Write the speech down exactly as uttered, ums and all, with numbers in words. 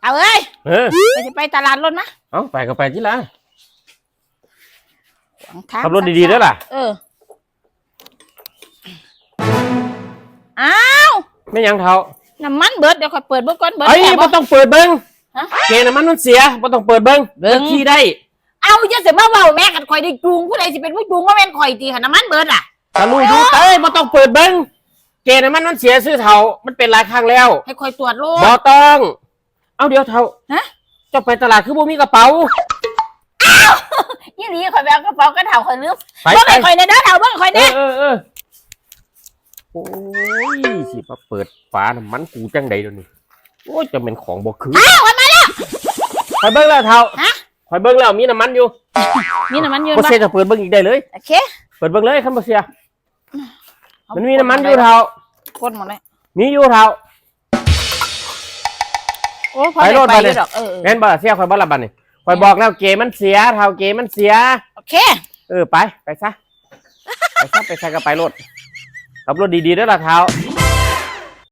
เฒ่าเอ้ย เออ ไปสิไปตลาดรถมา เอาไปก็ไปที่ละ ขวางทาง ขับรถดีๆเด้อล่ะ เออ อ้าว ไม่ยังเฒ่า น้ำมันเบิด เดี๋ยวค่อยเปิดเบิ่งก่อน เบิด เอ้ย แล้ว บ่ต้องเปิดเบิ่ง ฮะ เกน้ำมันมันเสียบ่ต้องเปิดเบิ่ง เบิ่ง ขี่ได้ เอาจะเสียมาเว้าแม่กันข่อยได้จูง ผู้ใดสิเป็นผู้จูง ว่าแม่นข่อยตีค่ะ น้ำมันเบิดล่ะ ตะลุยดูเอ้ยบ่ต้องเปิดเบิ่ง เกน้ำมันมันเสียซื่อเฒ่า มันเป็นหลายครั้งแล้ว ให้ข่อยตรวจโรค บ่ต้อง เอาเดี๋ยวเฒ่า ฮะ เจ้าไปตลาดคือบ่มีกระเป๋า ยี่หลีข่อยไปเอากระเป๋ากันเฒ่าข่อยลืม ไป เบิ่ง ไป ให้ข่อยแน่เด้อเฒ่า เบิ่งให้ข่อย เอ แน่ อเออเออโอ้ยสิมาเปิดฝาน้ำมันกูจังใดเดี๋ยวนี้ โอ้ยจะเป็นของบ่คือ อ้าวมันมาแล้ว คอยเบิ่งแล้วเฒ่า ฮะ คอยเบิ่งแล้วมีน้ำมันอยู่ มีน้ำมันอยู่ บ่ ปะ เสียจะเปิดเบิ่งอีกได้เลย โอเค เปิดเบิ่งเลยคันบ่เสีย มันมีน้ำมันอยู่เฒ่า กดหมดเลย มีอยู่เฒ่า โอ้พอ ไปโลด ไป ไปเลย ดอกเออเออ แม่นบ่ล่ะเสียคอยบ่ล่ะบัดนี้คอยบอกแล้วเกมันเสียเฒ่าเกมันเสีย โอเค เออไปไปซะไปซะไปใส่ก็ไปโลดขับรถดีๆเด้อล่ะเฒ่า